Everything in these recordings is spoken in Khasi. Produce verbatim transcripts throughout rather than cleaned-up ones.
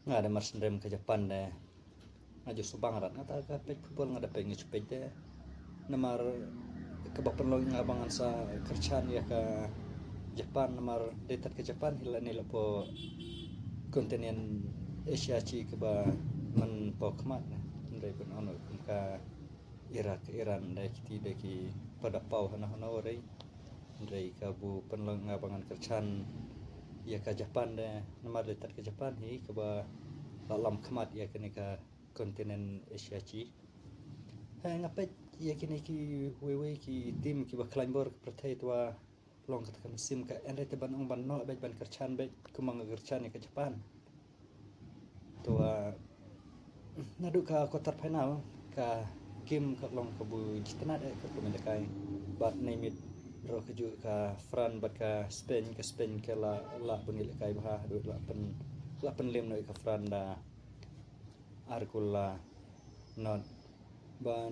Nga da mar sendrem ka Japan de. Nga ju subang rat nga ta ka peit football nga da peit nga ju peit de. Namar kaba pynlong nga ba ngan sa kyrchan ïa ka Japan namar dei tat ka Japan hi la ne la po continent Asia chi kaba man po khmat ne. Hynrei ban ono kum ka Iraq, Iran de kiti de ki pada pau hana hana rei. Hynrei ka bu pynlong nga ba ngan kyrchan ïa ka Japan de namar dei tat ka Japan hi kaba la lam khmat ïa kane ka continent Asia chi. He nga peit ïa kine ki wei wei ki team kiba khlaiñ bor ka pyrthei twa long kata ka mynsiem ka en rei te ban ong ban noh beit ban kyrchan beit kumba nga kyrchan ïa ka Japan. Twa naduh ka quarter final ka game ka long ka bu jitnat eh ka kumne kai bad nei mit ro ka ju ka France bad ka Spain ka Spain ka la la bungi le kai bha haduh la pen la pen lem noi ka France da ar kul la not ban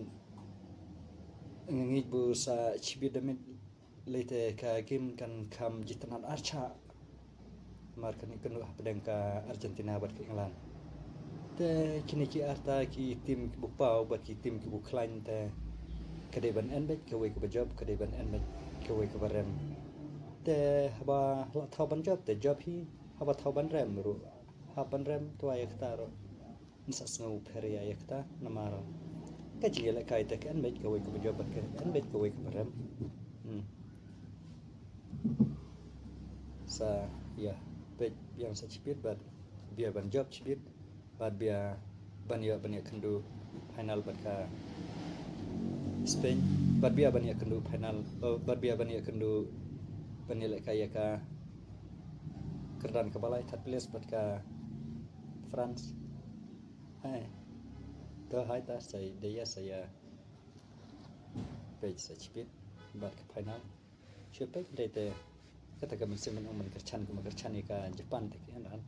ngi bu sa chibit da mit lei te ka game kan kham jitnat ar cha mar kan kynduh hapdeng ka Argentina bad ka England. Te kine ki arta ki team ki bu pau bad ki team ki bu khlaiñ te ka dei ban en beit ka wei ka ba jop ka dei ban en beit ka wei ka ba rem. Te haba la thaw ban jop te jop hi haba thaw ban rem ru ha ban rem twa ïa kata ru. Nsa sngew pher ïa ïa kata namar ka jingïalehkai te ka en beit ka wei ka ba jop bad ka en beit ka wei ka ba rem. Hmm. Sa ïa peit biang sa chibit bad bia ban jop chibit bad bia ban ïa ban ïa kyndu final bad ka Spain bad bia ban ïa kyndu final oh, bad bia ban ïa kyndu ban ïa lehkai ïa ka kyrdan ka balai third place bad ka France. Hai. To hai ta sai de ya saya. Peit sa chipit bad ka final. Shu peit dei te kata ka mynsiem ban ong ban kyrchan ka ma kyrchan ïa ka Japan te ki an ran.